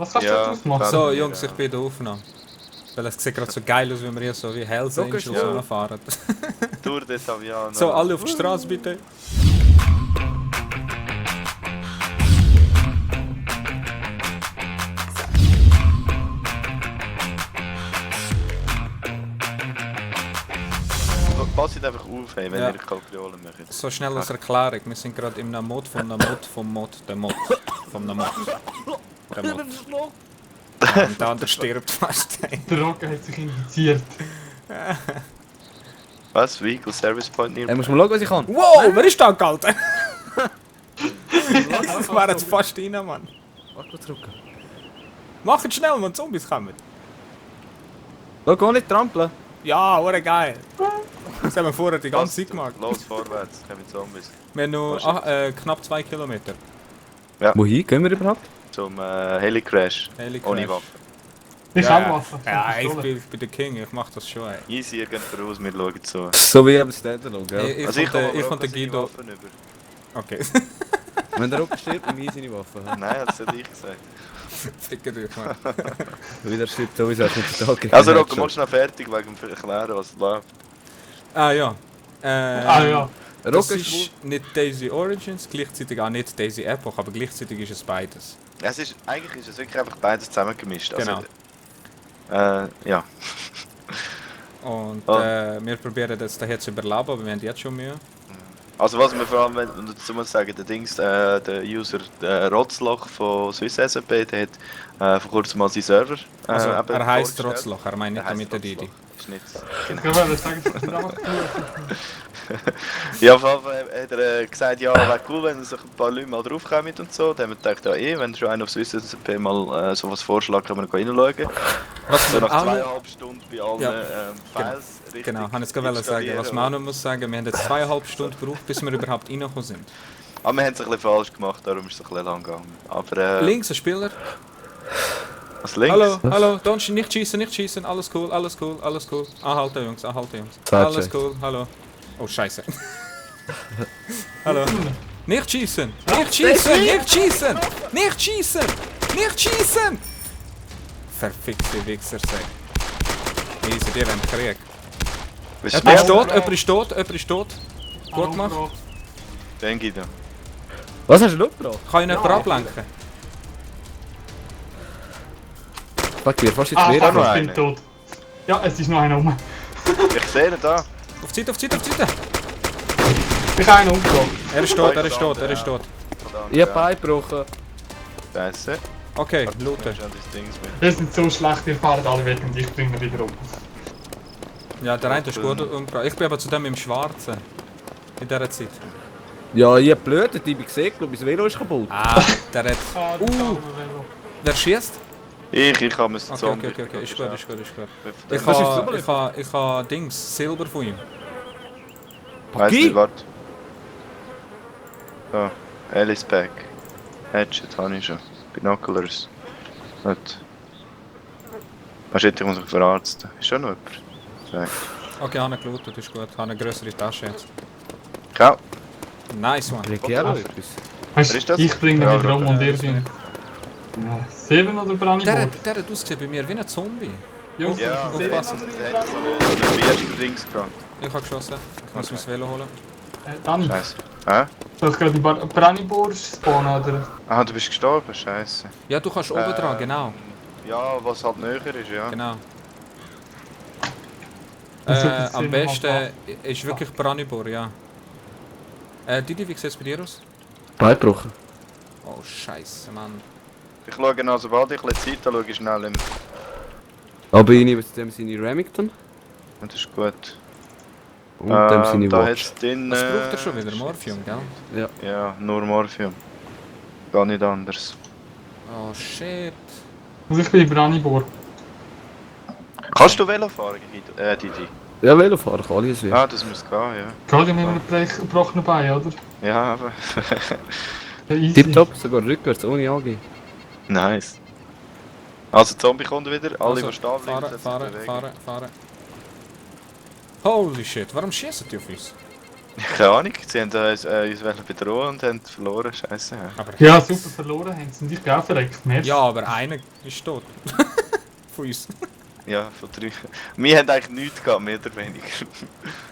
Was kannst du Ja, draus machen? So, Jungs, ich bin in der Aufnahme. Weil es sieht gerade so geil aus, wenn wir hier so wie Hells Angels ja. rumfahren. Tour des Avianos. So, alle auf die Straße bitte. Passt einfach auf, hey, wenn Ja. ihr Kapriolen macht. So schnell als Erklärung, wir sind gerade im Mod vom Mod vom Mod, der Mod vom Mod. Der Mod. Und der andere stirbt fast. Ey. Der Rocker hat sich infiziert. Was? Vehicle Service Point near? Musst du mal schauen, was ich kann. Wow, wer ist da angehalten? Ich war jetzt fast rein, Mann. Warte mal zurück. Macht schnell, wenn Zombies kommen. Schau, geh nicht trampeln. Ja, oder geil. Das haben wir vorher die ganze Zeit gemacht. Los, vorwärts, kommen Zombies. Wir haben noch knapp 2 Kilometer. Wohin gehen wir überhaupt? Zum Helicrash. Helicrash. Ohne Waffe. Ich Ja, habe Waffen. Ja, ich bin der King, ich mach das schon, ey. Easy, ihr geht voraus, wir schauen zu. So wie am Standalone, gell? Ich Also ich komme ich aber von auch der seine Guido. Waffen über. Okay. Wenn der Rocker stirbt, dann ich seine Waffe. Nein, das hätte ich gesagt. Ficken dich, Mann. Wieder stirbt sowieso erst mit der Tag. Also Rocker, machst du noch fertig wegen dem Erklären, was läuft? Ah ja. Ja. Das Rocker ist nicht Daisy Origins, gleichzeitig auch nicht Daisy Epoch, aber gleichzeitig ist es beides. Ja, eigentlich ist es wirklich einfach beides zusammengemischt. Genau. Ja. Und Oh. wir probieren das daher zu überleben, aber wir haben jetzt schon Mühe. Also was wir vor allem dazu muss sagen, der User Rotzloch von SwissSMB, der hat vor kurzem mal seinen Server Also, eben er heisst vorgestellt. Trotzloch, er meint nicht Er heisst damit der Didi. Rotzloch. Ist nicht, Ich genau. wollte sagen, das ist einfach Ja, auf jeden Fall hat er gesagt, ja, wäre cool, wenn sich ein paar Leute mal draufkommen und so. Dann haben wir gedacht, ja wenn schon einer auf SwissSMB mal sowas vorschlägt, können wir noch reinschauen. Was So wir nach auch noch, 2,5 Stunden bei allen Ja, Files richtig genau, habe ich jetzt gerade sagen. Was man auch noch muss sagen, wir haben jetzt 2,5 Stunden gebraucht, bis wir überhaupt reingekommen sind. Aber wir haben es ein bisschen falsch gemacht, darum ist es ein bisschen lang gegangen. Aber Links ein Spieler. was links? Hallo, don't nicht schießen, alles cool, alles cool, alles cool. Anhalten, Jungs, anhalten, Jungs. Zeit, Alles Chef. cool, hallo. Oh, scheiße. Hallo. Nicht schießen, nicht schießen, nicht schießen, nicht schießen, nicht schießen! Verfickte Wichser, sag. Easy, die haben Krieg. Was Jemand ist ist tot, jemand ist tot, jemand ist tot. Gut gemacht. Den Guido. Was hast du noch gebracht? Kann ich nicht ablenken? Fuck, wir fast jetzt Ah, mehr. fuck, noch ich einen. bin tot. Ja, es ist noch einer rum. Ich sehe ihn da. Auf die Seite, auf die Seite, auf die Seite! Ich habe einen umgebracht. Er ist tot, er ist tot, er ist tot. Verdammt, Ich hab Bein gebrochen. Scheiße. Okay, looten. Schon das Ding mit. Wir sind so schlecht, wir fahren alle weg und ich bringe ihn wieder um. Ja, der eine ist gut umgebracht. Ich bin aber zudem im Schwarzen. In dieser Zeit. Ja, ich hab blöd, ich bin gesehen, glaube ich, das Velo ist kaputt. Ah, der hat... Ah, das arme Velo. Wer schießt? Ich habe es Okay, Zombie. okay, ist gut, ist gut, ist gut. Ich Ich habe Dings, Silber von ihm. Weiss nicht, warte. So, Alice Pack. Headshot habe ich schon. Binoculars. Nicht. Ah shit, ich muss mich verarzten. Ist schon noch jemand? Sag. Okay, habe ihn gelootet, ist gut. Ich habe eine größere Tasche jetzt. Ja, Nice one. Krieg ich auch noch etwas? Weißt Wer ist du, das? ich bringe ihn Ja, wieder um und ja, ihr sind... 7 oder Branibor? Der hat ausgesehen bei mir wie ein Zombie. Jungs, ja, sieben aufpassen. der hat so eine ersten Dings gehabt. Ich habe geschossen. Ich muss mein Velo holen. Dani, Scheiße. Hä? soll ich gerade die Branibor spawnen, oder? Ah, du bist gestorben, scheiße. Ja, du kannst oben dran, genau. Ja, was halt näher ist, ja. Genau. Das wird jetzt Am Sinn besten ist wirklich Branibor, ja. Didi, wie sieht es bei dir aus? Bein gebrochen. Oh, scheiße, Mann. Ich schaue genau, sobald ich ein bisschen Zeit habe, schaue ich schnell im... Aber ich nehme jetzt dem seine Remington Das ist gut. und dem seine da Watch. hat's drin... Was braucht er schon wieder? Morphium, gell? Ja, nur Morphium. Gar nicht anders. Oh, shit. Also ich bin Branibor. Kannst du Velo fahren, Guido? Didi? Ja, Velofahren kann alles wieder. Ah, das muss gehen, ja. Gerade mit einem gebrochenen Bein, oder? Ja, aber... Ja, easy. Tipptopp, sogar rückwärts, ohne Angehen. nice. Also Zombie kommt wieder, alle Also, die stehen bleiben, fahren, setzen sich fahren, bewegen. fahren, fahren. Holy shit, warum schießen die auf uns? Keine Ahnung, sie haben uns bedrohen und haben verloren, scheiße. Aber Ja, super verloren haben sie und ich bin auch verreckt. Merci. ja, aber einer ist tot. Von uns. Ja, von 3. Wir haben eigentlich nichts gehabt, mehr oder weniger.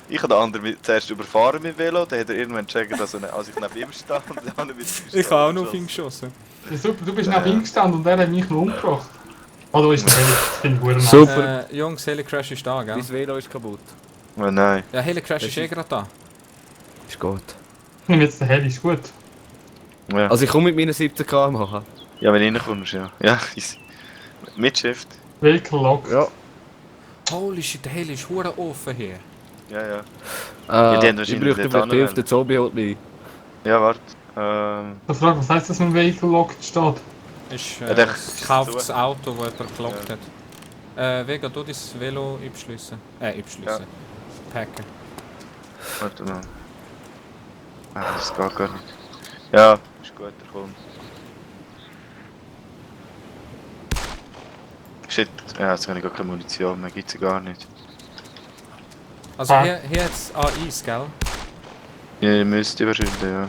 Ich habe den anderen zuerst überfahren mit dem Velo, dann hat er irgendwann gecheckt, dass ich neben ihm stand und dann habe ich Ich habe auch noch auf ihn geschossen. Ja, super, du bist neben ihm gestanden und er hat mich noch umgebracht. Oh, da ist der Heli. Das finde ich gut. nice. Super. Jungs, Helicrash ist da, gell? Mein Velo ist kaputt. Oh nein. Ja, Helicrash ist eh gerade da. Ist gut. Ich nehme jetzt den Heli, ist gut. Ja, Also ich komme mit meinen 17 km/h. ja wenn du reinkommst, ja. Ja, easy. Mit Shift. Vehicle locked. Ja. Holy shit, der Heli ist hure offen hier. Ja, ja. Ja, die haben ich wahrscheinlich bräuchte dort vielleicht Hilfe, anwählen. der Zombie holt mich. Ja, warte. Da frage ich, was heisst das, wenn Vehicle locked steht? Ist Ja, der- gekauftes Auto, das jemand gekloppt hat. Vega, du dein Velo abschliessen. Abschliessen. Packen. Warte mal. Ah, das geht gar nicht. Ja, ist gut, er kommt. Shit, ja, jetzt habe ich gar keine Munition mehr, gibt's ja gar nicht. Also Ah. hier hat es AIs, gell? Ja, müsste wahrscheinlich, ja.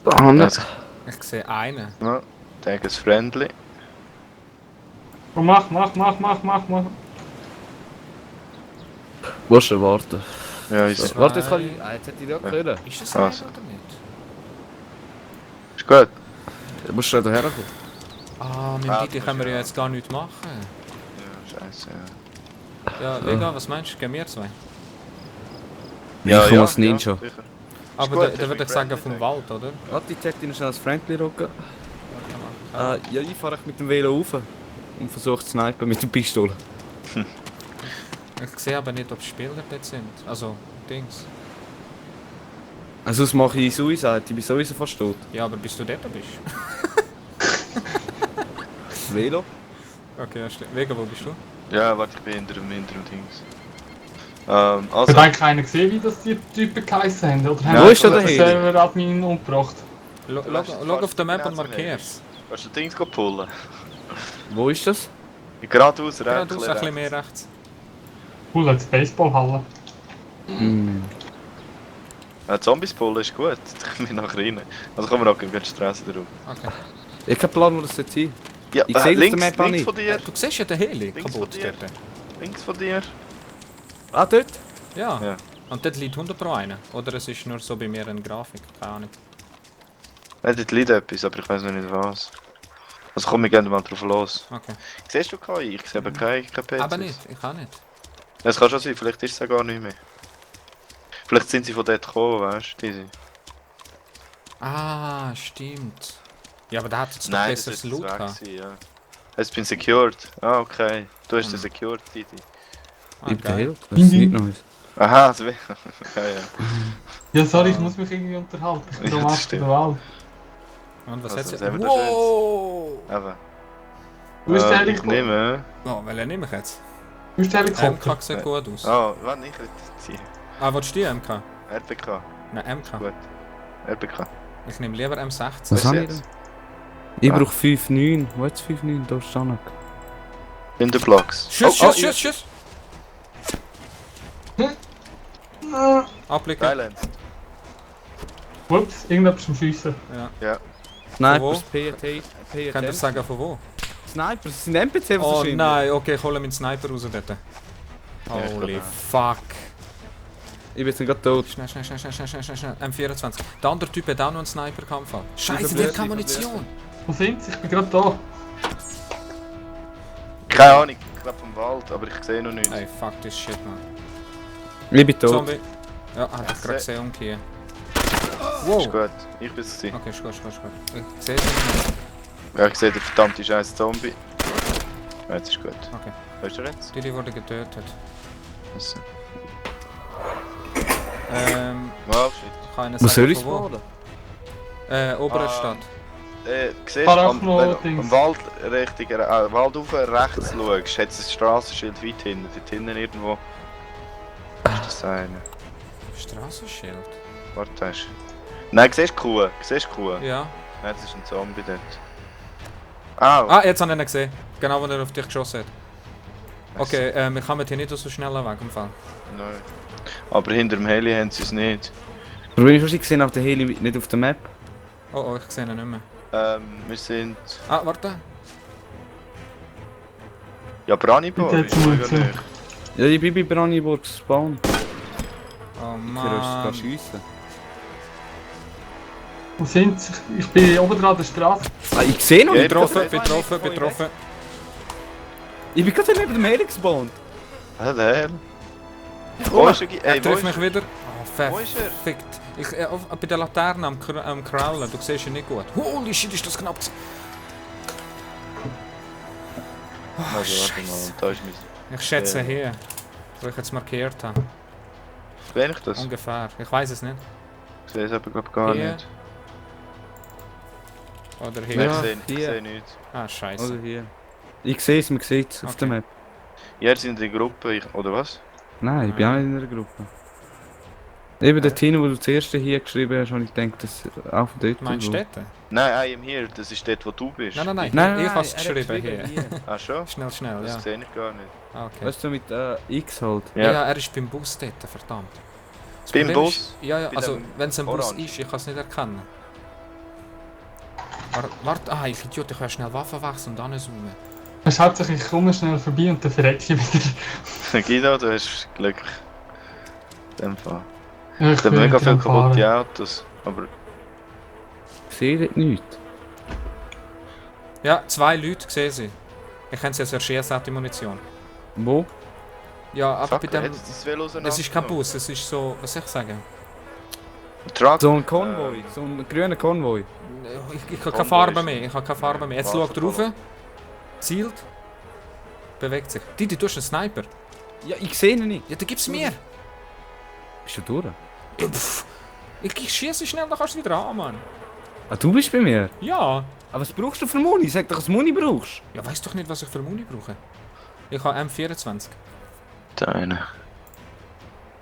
Ah, Also, Ich sehe einen. ja, denke es friendly. Oh, mach. Musst du warten. Ja, ist, Warte, jetzt kann ich... Ah, jetzt hätte ich nicht können. Ist das Ah, einer so. oder nicht? ist gut. Du musst schnell hierher kommen. Ah, mit Ah, Didi du können wir musst ja ja- jetzt gar nichts machen. Ja, scheiße, ja. Ja, Vega, was meinst du? Gehen wir zwei? Ich komme als Ninja. sicher. Aber gut, der das würde ich ist sagen friendly vom tag. Wald, oder? Warte, ich zeig dir schnell das Friendly rocken. Ja, ich fahre mit dem Velo rauf und versuche zu snipen mit der Pistole. Ich sehe aber nicht, ob Spieler dort sind. Also, Dings. Also sonst mache ich Suicide, ich bin sowieso fast tot. Ja, aber bis du dort bist. Das Velo? Okay, ja, stimmt. Vega, wo bist du? Ja, warte, ich bin hinter dem Dings. Ich habe Also, eigentlich keiner gesehen, wie das die Typen geheissen haben. Oder Ja, haben wo ist denn der den Heli? Server-Admin umgebracht? Log auf der Map und markier's. willst du das Dings pullen? Wo ist das? Geradeaus, Ja, rechts, du ein bisschen mehr rechts. Cool, als Baseballhalle. Hm. Zombies pullen ist gut, da kommen wir nachher rein. Also kommen wir auch gegen die Straße drauf. Okay. Ich habe keinen Plan, wo das jetzt sein. Ja, Ich sehe das links, auf der Map auch links nicht. von dir, Du siehst ja den Heli Links kaputt von dir. dort. links von dir. Ah, dort? Ja. Ja. Und dort liegt 100 pro einer. Oder es ist nur so bei mir eine Grafik. Keine Ahnung. Ja, dort liegt etwas, aber ich weiß noch nicht was. Also komm, wir gehen mal drauf los. Okay. Siehst du KI? Ich sehe aber keine PCs. Aber nicht, ich kann nicht. Ja, es kann schon sein, vielleicht ist es ja gar nicht mehr. Vielleicht sind sie von dort gekommen, weißt du? Diese. Ah, stimmt. Ja, aber da hat jetzt doch Nein, das besseres ist Loot weg gehabt. gewesen, ja. Es bin secured. Ah, okay. Du hast den secured, Didi. Ah, Ich bin geil. geheilt. Das ist nicht Neues. Aha, also ja, ja. Ja, sorry, ich muss mich irgendwie unterhalten. Ich bin Ja, am das Arsch stimmt. der Wahl. Und was Also, hat was haben sie? wir da Wow! Eben. Wo ist der Ich Helikopter? nehme. Oh, welchen nehme ich jetzt? Wo ist der MK Helikopter? sieht gut aus. Oh, warte, ich hätte ziehen. Ah, willst du die MK? RPK. Nein, MK. Gut. RPK. Ich nehme lieber M16. Was habe ich jetzt? denn? Ich Ah. brauche 5,9. Wo hat es 5,9? Da ist Janak. In den Blocks. Schuss, Oh, Schuss, Schuss, Schuss! Abblicken. Silence. Ups, irgendetwas zum Schiessen. Ja. Snipers, PAT, Könnt ihr sagen von wo? Snipers, das sind NPC Oh wahrscheinlich. nein, okay, ich hole meinen Sniper raus dort. ich Holy glaub fuck. Ich bin jetzt gerade tot. Schnell. M24. Der andere Typ hat auch noch einen Sniper-Kampf. Scheiße, Ich der hat verblöd, keine ich Munition. Wo sind sie? Ich bin gerade da. Keine Ahnung, ich glaube vom Wald, aber ich sehe noch nichts. Ey, fuck this shit, man. Ich bin tot. Zombie. Ja, hat ich gerade gesehen umgekehrt. Ist Wow. gut, ich bin es gewesen. Okay, ist gut. Ich sehe es nicht. Ja, ich sehe den verdammten scheiß Zombie. Ja, jetzt ist gut. Okay. Weißt du jetzt? Die wurde getötet. Also. Ich Oh, shit. kann Ihnen Wo soll sagen, ich von wo. spawnen? Oberstadt. Siehst du, Arachno-Dings. am Wald, Richtung, Wald rauf rechts schaust, hat es ein Straßenschild weit hinten. Dort hinten irgendwo. Ist das eine? Straßenschild? Warte, hast du. Nein, siehst du Kuh? Siehst du Kuh? Ja. Nein, das ist ein Zombie dort. Au! Ah, jetzt habe ich ihn gesehen. Genau, wo er auf dich geschossen hat. Okay, wir kommen hier nicht so schnell weg im Fall. Nein. Aber hinter dem Heli haben sie es nicht. Aber wenn ich schon gesehen auf der Heli, nicht auf der Map. Oh oh, ich sehe ihn nicht mehr. Wir sind... Ah, warte. Ja, Braniborg Bitte ist jetzt mal sogar zu. nicht. Ja, ich bin bei Braniburg Spawn. Oh Ich kann Mann. schiessen. Wo sind sie? Ich bin oben dran an der Straße. Ah, ich sehe noch Ja, nicht. Betroffen. Ich bin gerade neben dem Heli gespawnt. Was der Hell? Wo ist er? Er Ey, wo trifft ist mich er? wieder. Oh, Wo ist er? verfickt. Ich, bei der Laterne am Kraulen, du siehst ihn nicht gut. Holy shit, ist das knapp. Oh, Also, warte Scheiße. mal, da ist mein... Ich schätze hier, wo ich jetzt markiert habe. Wen ich das? Ungefähr. Ich weiß es nicht. Ich sehe es aber glaub gar Hier. nicht. Oder Nein, hier. Ja, ich hier. sehe nichts. Ah, scheiße. Oder hier. Ich sehe es, man sieht es auf Okay. der Map. Ja, sind in der Gruppe, oder was? Nein, ich bin auch nicht in einer Gruppe. Eben der Tino, wo du zuerst hier geschrieben hast, habe ich gedacht, dass auch von dort. Meinst du dort? Nein, I am here, das ist dort, wo du bist. Nein. Nein, Ich habe es er hat geschrieben hier. Ah, schon? Schnell, Das ja. sehe ich gar nicht. Ah, okay. Weißt du, mit X halt. Ja, er ist beim Bus dort, verdammt. Das Beim Problem Bus? Ist, ja, Bei also dem wenn es ein Bus Orange? ist, ich kann es nicht erkennen. Warte, ich Idiot, ich kann schnell Waffen wechseln und dann zoomen. Es hat sich, ich komme schnell vorbei und dann verrecke ich wieder. Guido, du hast Glück. In dem Fall. Ja, Ich habe mega wieder viele am Fahren. kaputte Autos, aber... Ich sehe dort nichts. Ja, 2 Leute sehen sie. Ich kann sie jetzt erschießen, hat die Munition. Wo? Ja, aber Fuck, bei dem... hätte das Velo Es ist kein Bus, es ist so... Was soll ich sagen? Truck? So ein Konvoi, so ein grüner Konvoi. Ich habe keine Konvoi Farbe ist- mehr, ich habe keine Farbe mehr. Jetzt Warte, schaut er rauf, zielt, bewegt sich. Du hast einen Sniper. Ja, ich sehe ihn nicht. Ja, dann gib's mir. Bist du durch? Ich schieße schnell, dann kannst du wieder an, Mann. Ah, du bist bei mir? Ja. Aber was brauchst du für Muni? Sag doch, was du Muni brauchst. Ja, weißt doch nicht, was ich für Muni brauche. Ich habe M24. Deine.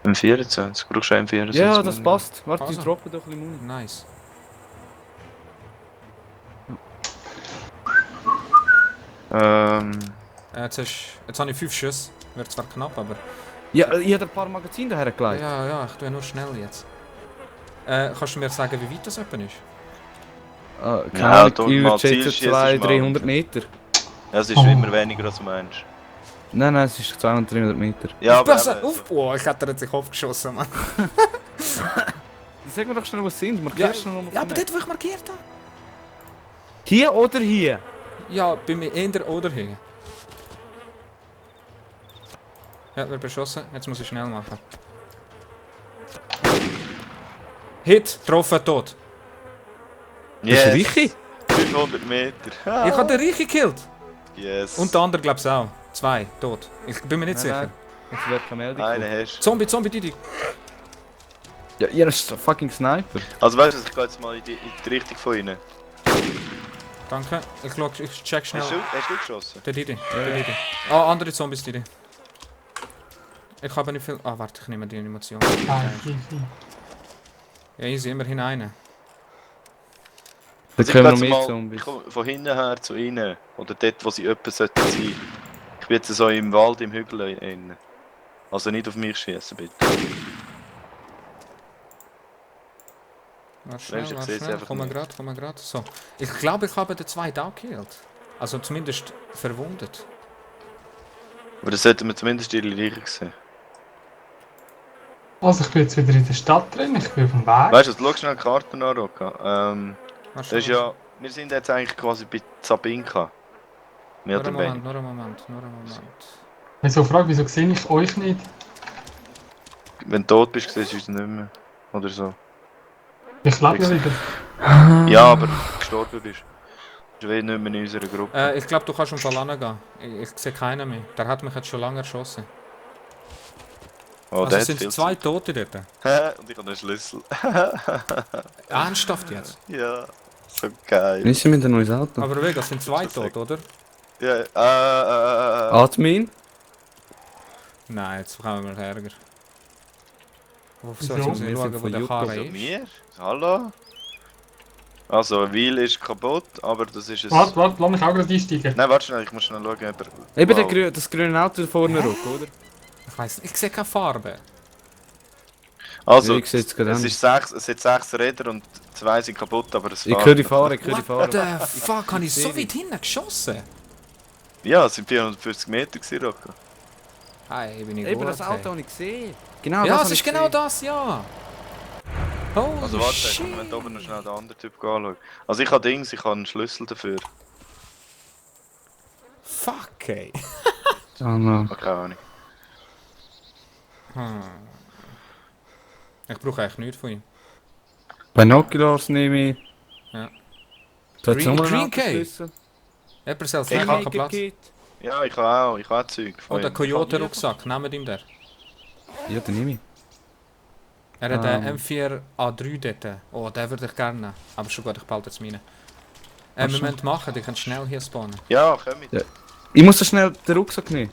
M24, brauchst du M24? Ja, das passt. Warte, Also. ich droppe doch ein bisschen Muni. Nice. Jetzt habe ich 5 Schüsse. Wird zwar knapp, aber... Ja, ich habe ein paar Magazine daher gelegt. Ja, ich tue nur schnell jetzt. Kannst du mir sagen, wie weit das etwa ist? Ah, keine Ja, Ahnung, dort ich mal würde schätzen Zielschießen 200, machen. 300 Meter. Ja, es ist Oh. immer weniger als du meinst. Nein, es ist 200, 300 Meter. Ja, aber... Pass eben, auf! Oh, ich hätte dir jetzt in den Kopf geschossen, Mann. Sag mir doch schnell, was sind. Ja, Markierst du noch mal ja, auf aber der dort, wo ich markiert habe. Map? Hier oder hier? Ja, bei mir eher oder hier. Ja, wird beschossen. Jetzt muss ich schnell machen. Hit, getroffen, tot. Das ist richtig. 500 Meter. Ich habe den Reiche gekillt. Yes. Und der andere glaube ich auch. 2, tot. Ich bin mir nicht sicher. Jetzt wird keine Meldung. Einen hast Zombie, Didi. Ja, ihr ist ein fucking Sniper. Also weißt du, ich gehe jetzt mal in die Richtung von ihnen. Danke. Ich check schnell. Hast du geschossen? Der Didi. Der Didi. Ah, andere Zombies, Didi. Ich habe nicht viel... Ah, warte, ich nehme die Animation. Ah, easy. Ja, easy, immerhin eine. Da Also können wir noch gehe jetzt mehr mal- Zombies. Ich komme von hinten her zu ihnen. Oder dort, wo sie etwa sollten sein. Ich bin jetzt so im Wald, im Hügel innen. Also nicht auf mich schießen, bitte. Warte schnell, Mensch, ich warte sehe es schnell. einfach Komm mal nicht. grad. So. Ich glaube, ich habe den zweiten auch gekillt. Also zumindest verwundet. Aber das sollten wir zumindest ihre Leiche sehen. Also ich bin jetzt wieder in der Stadt drin, ich bin auf dem Weg. Weißt du, schau schnell die Karte an, Roca. Warte Das schnell, ist ja... Wir sind jetzt eigentlich quasi bei Zabinka. Mehr Nur einen oder weniger. Moment, nur einen Moment, nur einen Moment. Ich so frage, wieso sehe ich euch nicht? Wenn du tot bist, siehst du uns nicht mehr. Oder so. Ich lebe ja wieder. Ja, aber gestorben bist. Du bist nicht mehr in unserer Gruppe. Ich glaube, du kannst im Fall hingehen. Ich sehe keinen mehr. Der hat mich jetzt schon lange erschossen. Oh, Also der es sind viel 2 Tote dort. zu- Und ich habe einen Schlüssel. Ernsthaft jetzt? Ja, so geil. Ist sie mit ein neues Auto? Aber weg, das sind 2 Das ist Tote, oder? Ja, Admin? Nein, jetzt bekommen wir Ärger. So, Wieso? jetzt muss ich Wir schauen, sind wo von der Juko. Karre Also ist. mir? Hallo? Also, ein Wheel ist kaputt, aber das ist ein... Warte, lass mich auch gerade einsteigen. Nein, warte schnell, ich muss schnell schauen, ob er... Eben Wow. das grüne Auto da vorne ruck, oder? Ich weiß nicht, ich sehe keine Farbe. Also, Ja, ich seh's gerade an. es hat 6 Räder und 2 sind kaputt, aber es Ich fährt höre die noch. fahren, ich höre die What fahren. the fuck, habe ich so sehe weit hinten geschossen? Ja, es sind 450 Meter gewesen, Rocco. Hey, bin ich Eben, gut, das Auto habe ich gesehen. Genau, Ja, das es habe ist ich genau gesehen. das, ja. Holy Also warte, shit. wir müssen oben noch schnell den anderen Typ anschauen. Also ich habe Dings, ich habe einen Schlüssel dafür. Fuck, ey. Oh no. Keine Ahnung. Ich brauche eigentlich nichts von ihm. Binoculars nehme ich. Ja. Du hast Green- nochmal einen Green Key? Autoschlüssel. Jemand soll Ich vielleicht hab noch Platz. Kit. Ja, ich habe auch Zeug. von Und der ihm. Coyote-Rucksack, nehmt ihm der. Ja, den nehme ich. Er hat einen M4A3 dort. Oh, den würde ich gerne nehmen. Aber schon gut, ich behalte jetzt meine. Wir schon. müssen machen, die können schnell hier spawnen. Ja, komm mit. Ja. Ich muss so schnell den Rucksack nehmen.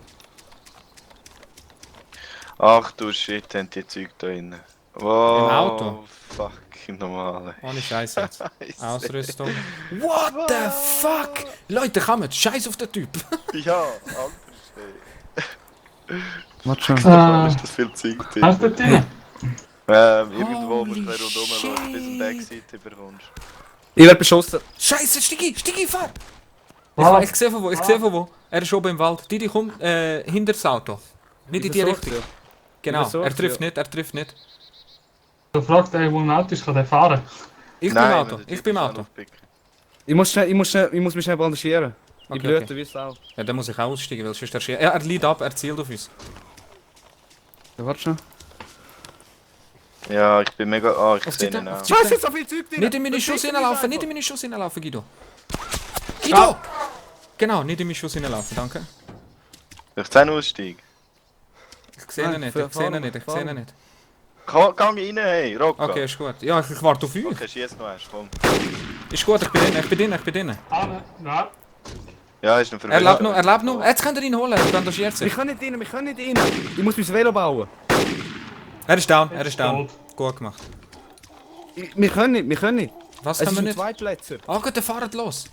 Ach du Shit, haben die Zeug da drin. Wow, Im Auto? Fucking normal. Ohne Scheiß jetzt. Scheiße. Ausrüstung. What the fuck? Leute, kommt, scheiß auf den Typ. Ja, anders. Warte schon. Da ist das viel Zeug Hast du drin. das Irgendwo Holy musst du rundherum schauen, bis du shit. die Backseite bekommst. Ich werde beschossen. Scheiße, steig ein, fahr! Was? Ich sehe von wo, ich sehe von wo. Er ist oben im Wald. Didi kommt hinter das Auto. Nicht in die versuch's, Richtung. ja. Genau, Ich versuch's, er trifft ja. nicht, er trifft nicht. Du fragst, ey, wo ein Auto ist, kann der fahren? Ich bin im Nein, Auto, wir ich bin im schnell Auto. aufpicken. Ich muss mich schnell bandagieren. Ich Okay, blöte okay. wie Sau. Ja, dann muss ich auch aussteigen, weil sonst ja, er liegt ab, er zielt auf uns. Ja, warte schon. Ja, ich bin mega. Ah, ich Auf sehe die ihn Seite, auch. auf die Scheiße, so viel Zeug drin. Nicht in meine Schuss Verpiss dich hineinlaufen, nicht einfach. in meine Schuss hineinlaufen, Guido. Guido! Genau, nicht in meine Schuss hineinlaufen, danke. Ich sehe einen Ausstieg. Ich sehe ihn Nein, nicht, ich sehe ihn nicht, ich sehe ihn fahren. nicht. Gang rein, hey, Rocco. Okay, ist gut. Ja, ich warte auf euch. Okay, schieß noch erst, komm. Ist gut, ich bin drin, ich bin drin, ich bin drin. Nein. Ja, ist noch Er lebt noch, er lebt noch. Jetzt könnt ihr ihn holen, er bandagiert Wir sich. können nicht rein, wir können nicht rein. Ich muss mein Velo bauen. Er ist down, er ist down. Tot. Gut gemacht. Wir können nicht, wir können nicht. Was Es können wir sind nicht? zwei Plätze. Ah gut, dann fahrt los.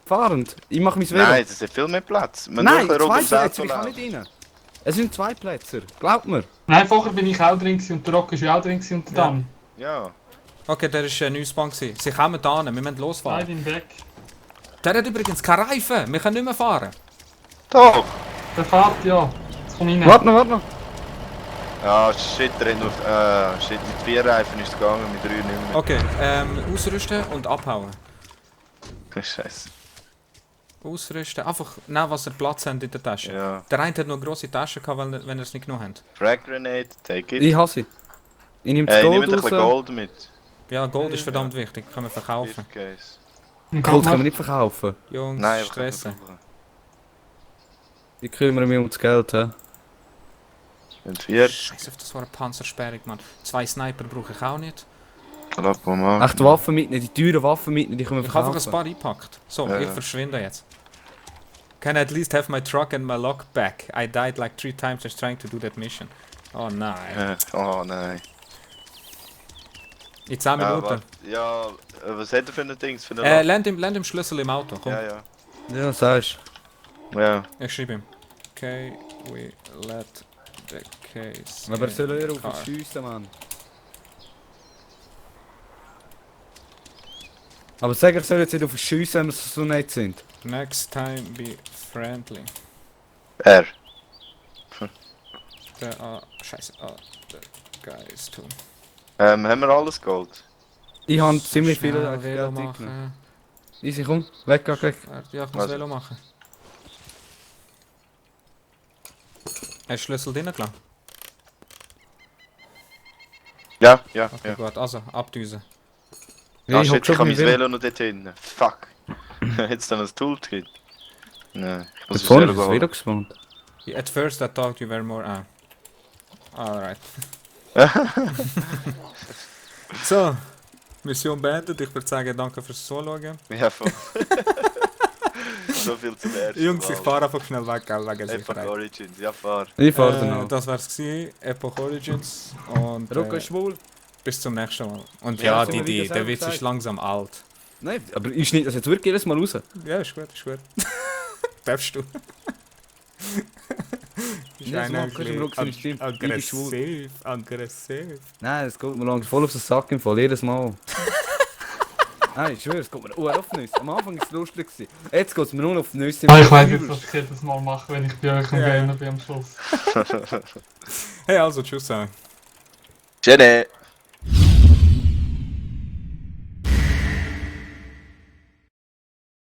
Fahrend. Ich mache mein Velo. Nein, es ist viel mehr Platz. Man Nein, nur rund zwei ums Plätze, Auto ich kann laufen. nicht rein. Es sind zwei Plätze, glaub mir. Nein, vorher bin ich auch drin gewesen und der Rock ist ja auch drin gewesen und der Dan. Ja. Okay, der ist ein neues Bank. Sie kommen da hin, wir müssen losfahren. Nein, bin weg. Der hat übrigens keine Reifen, wir können nicht mehr fahren. Doch! Der fährt ja. Jetzt komm rein. Warte noch. Ja, shit, der hat noch. Shit, mit 4 Reifen ist es gegangen, mit 3 nicht mehr. Okay, ausrüsten und abhauen. Scheiße. Ausrüsten, einfach nehmen, was ihr Platz habt in der Tasche. Ja. Der eine hat noch grosse Taschen gehabt, wenn er es nicht genommen hat. Frag Grenade, take it. Ich hasse sie. Ich nehme das Ich nehme Gold ein bisschen raus. Gold mit. Ja, Gold ist verdammt wichtig, können wir verkaufen. Briefcase. Und Gold kann können wir nicht verkaufen. Jungs, Nein, stressen. Ich kümmere mich um das Geld. He. Und 4. Scheiße, das war eine Panzersperrung, Mann. 2 Sniper brauche ich auch nicht. Lass mal machen. Echt Waffen mitnehmen, die teuren Waffen mitnehmen, die können wir Ich habe einfach ein verkaufen. paar eingepackt. So, Ja. ich verschwinde jetzt. Can I at least have my truck and my lock back? I died like 3 times just trying to do that mission. Oh nein. Oh nein. In 10 Minuten. warte. Ja, was hat er für ein Dings? Für eine Land im Schlüssel im Auto, komm. Ja, ja. Ja, sagst Ja. Ich schreibe ihm. Okay, we let the case du. Aber in soll er the auf car. uns schiessen, Mann. Aber sag, ich soll jetzt nicht auf uns schiessen, wenn wir so nett sind. Next time be friendly. Er. There are... Scheiße. Oh, the guys too. Haben wir alles Gold? Ich habe ziemlich Schnell viele Velo Geld eingenommen. machen. Easy, komm, weg. Ja, ich muss Also. Velo machen. Hast du Schlüssel drin gelassen? Ja, ja, Okay, ja. gut. Also, abdüsen. Ja, Ah, ich shit, hab schon ich habe mein mein Velo. Velo noch dort hinten. Fuck. Jetzt dann ein Toolkit. Nein, ich muss Das es vorne selber ist das Velo holen. gespawnt. At first I thought you were more... Ah. Alright. So. Mission beendet. Ich würde sagen, danke fürs Zuschauen. Ja, voll. So viel zum ersten Jungs, ich Mal. fahre einfach schnell weg, gell, wegen Epoch Sicherheit. Origins, ja fahr. Ich fahr dann auch. Das wär's gewesen. Epoch Origins. Und Rocco ist schwul. bis zum nächsten Mal. Und Ja, ja, so wie die, das der selber Witz ist gesagt. langsam alt. Nein, aber ich schneide das jetzt wirklich jedes Mal raus. Ja, ist gut, ist gut. Darfst du. Ist Das einer macht keinen Ruck, seine Stimme. Ich bin schwul. Aggressiv. Nein, es geht mir langsam voll auf den Sack im Fall, jedes Mal. Nein, ich schwöre, es geht mir auf die Nüsse. Am Anfang war es lustig. Jetzt geht es mir nur auf die Nüsse. Ah, ich weiß jetzt, was ich jedes Mal mache, wenn ich bei euch am Ja. Gamer bin am Schluss. Hey, also, tschüss. Schöne!